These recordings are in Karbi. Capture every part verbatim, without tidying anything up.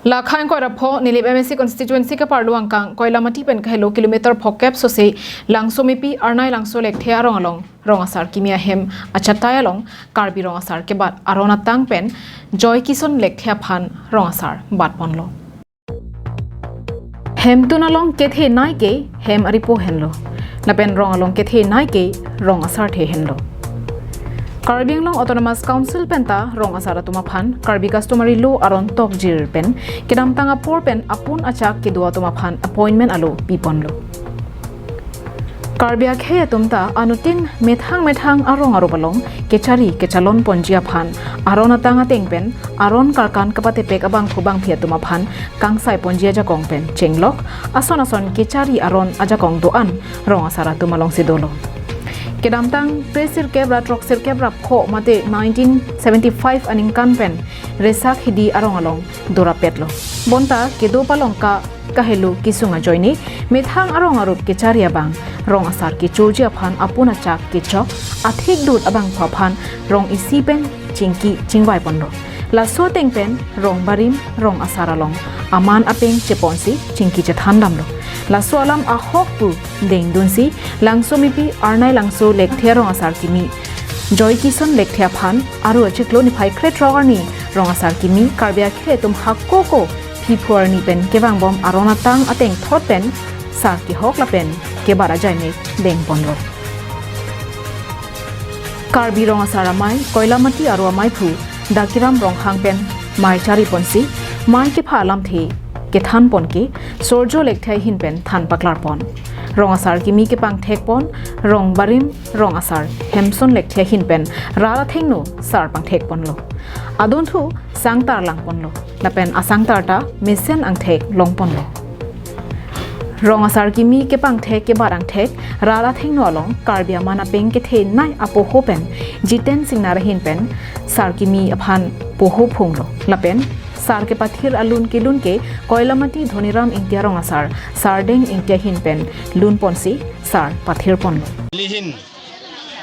Lakha ingkoi ra pho Nilip M A C constituency keparlo angkang Koilamati pen kahelo kilometer phokep sose Langsomepi Arnai Langso Lekthe arong along rong asar kimi ahem achatai along Karbi rong asar kebat aron atang pen Joy Kison Lekthe aphan rong asar bat ponlo. Hemtun along kethenei ke hem aripo henlo. Lapen rong along kethenei ke rong asarthe henlo. Karbi Anglong Autonomous Council penta rong asar atum aphan Karbi Customary Law aron tokjir pen kedamtang apor pen apun achak kedo atum aphan appointment alo piponlo. Karbi akhei atum ta anuttin methang methang arong arup along kechari kechalon ponji aphan aron atang ateng pen aron karkan kapatepek abangphu bangphi atum aphan kangsai ponji ajakong pen chenglok ason ason kechari aron ajakong do-an rong asar atum alongsi dolo. Kedamtang kre sirkep ra throk sirkep ra pho mate nineteen seventy-five aningkan pen Resak Hidi arong along dorapetlo. Bonta kedo palongka kahelo kesung ajoine methang arong arup kechari abang rong asar kechoji aphan apun achak kechok athik dut abangphu aphan rong isi pen chingki chingvai ponlo. Laso ateng pen rong barim rong asar along aman apeng cheponsi chingki chethan damlo. Laso alam ahok pu dengdunsi Langsomepi Arnai Langso Lekthe rong asar kimi Joy Kison Lekthe aphan aru achiklo niphai krethrok arni rong asar kimi Karbi akhei atum hako ko phiphu arni pen kevangbom aron atang ateng thot pen sar kehok lapen kebat ajai mek dengponlo. Karbi rong asar amei Koilamati aru ameiphu Dakiram Ronghang pen mei chari ponsi mei kepha alamthe kethan pon ke Sorjo Lekthe ahin pen than paklar pon. Rong asar kimi kepangthek pon rong barim rong asar Hemson Lekthe ahin pen rat athengno sar pangthek ponlo. Adunthu sangtar lang ponlo. Lapen asangtar ta mesen angthek long ponlo. Rong asar kimi kepangthek kebat angthek rat athengno along Karbi aman apeng kethenei apoho pen Jiten Singnar ahin pen sar kimi aphan poho phunglo. Lapen sar kepathir alun kelun ke Koilamati Dhoniram Ingti arong asar Sardeng Ingti ahin pen lun ponsi sar pathir ponlo. Nelihin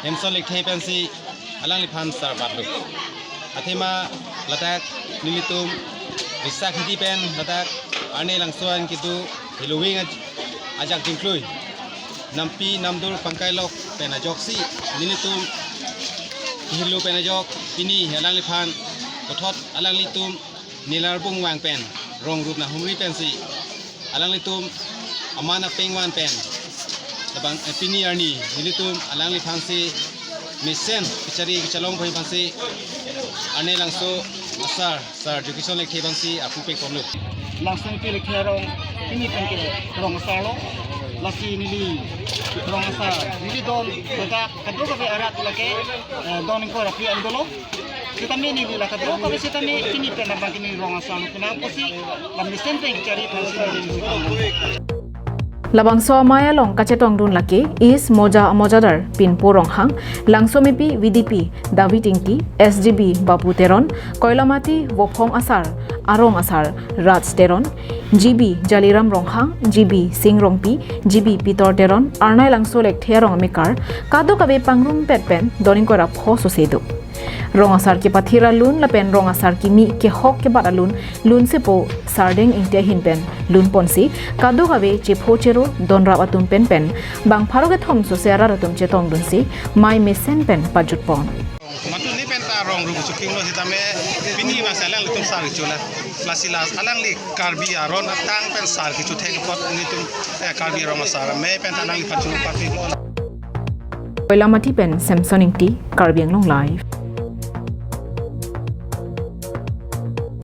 Hemson Lekthe pensi alangliphan sar batlo. Athema ladak nelitum Resak Hidi pen ladak Arnai Langso an kedo heloving aj-, ajak jingklui nampi namdur pangkailok pen ajoksi nelitum helo pen ajok pini alangliphan kothot alanglitum nelarbung vang pen rong rup nahumri pensi alanglitum aman apeng van pen labang, eh, pini arni nelitum alangliphansi mesen kechari kechalon aphansi Arnai Langso asar sar Joy Kison Lekthe aphansi arpu pekponlo. Langsomepi Lekthe arong pini pen ke rong asarlo. Lasi neli rong asar neli don ladak kadokave arat lake, eh, don ingkoi ra phli an dolo. Sitame neli la kadokave sitame pini pen abang ke neli rong asarlo pina pusi lam mesen pen kechari aphansi neli. Labangso amei along kachetongdun lake East Moja amojadar Pinpo Ronghang, Langsomepi V D P David Ingti, S G B Babu Teron, Koilamati Vophong asar arong asar Raj Teron, G B Jaliram Ronghang, G B Sing Rongpi, G B Pitor Teron, Arnai Langso Lekthe arong amekar kadokave pangrumpet pen don ingkoi ra pho sose do. Rong asar kepathir alun lapen rong asar kimi kehok kebat alun lunsepo Sardeng Ingti ahin pen lun ponsi kadokave chepho chero donrap atum pen pen bang pharo kethom sose arat atum chetongdunsi mei mesen pen pajut pon. Matuni penta rong rup chukinglo sitame pini masa alanglitum sar chula. Lasi las alangli Karbi aron atang pen sar kechothek apot nelitum, eh, Karbi rong asar amei penta alangliphan churu pathirlo. Koilamati pen Samson Ingti, Karbi Anglong Live.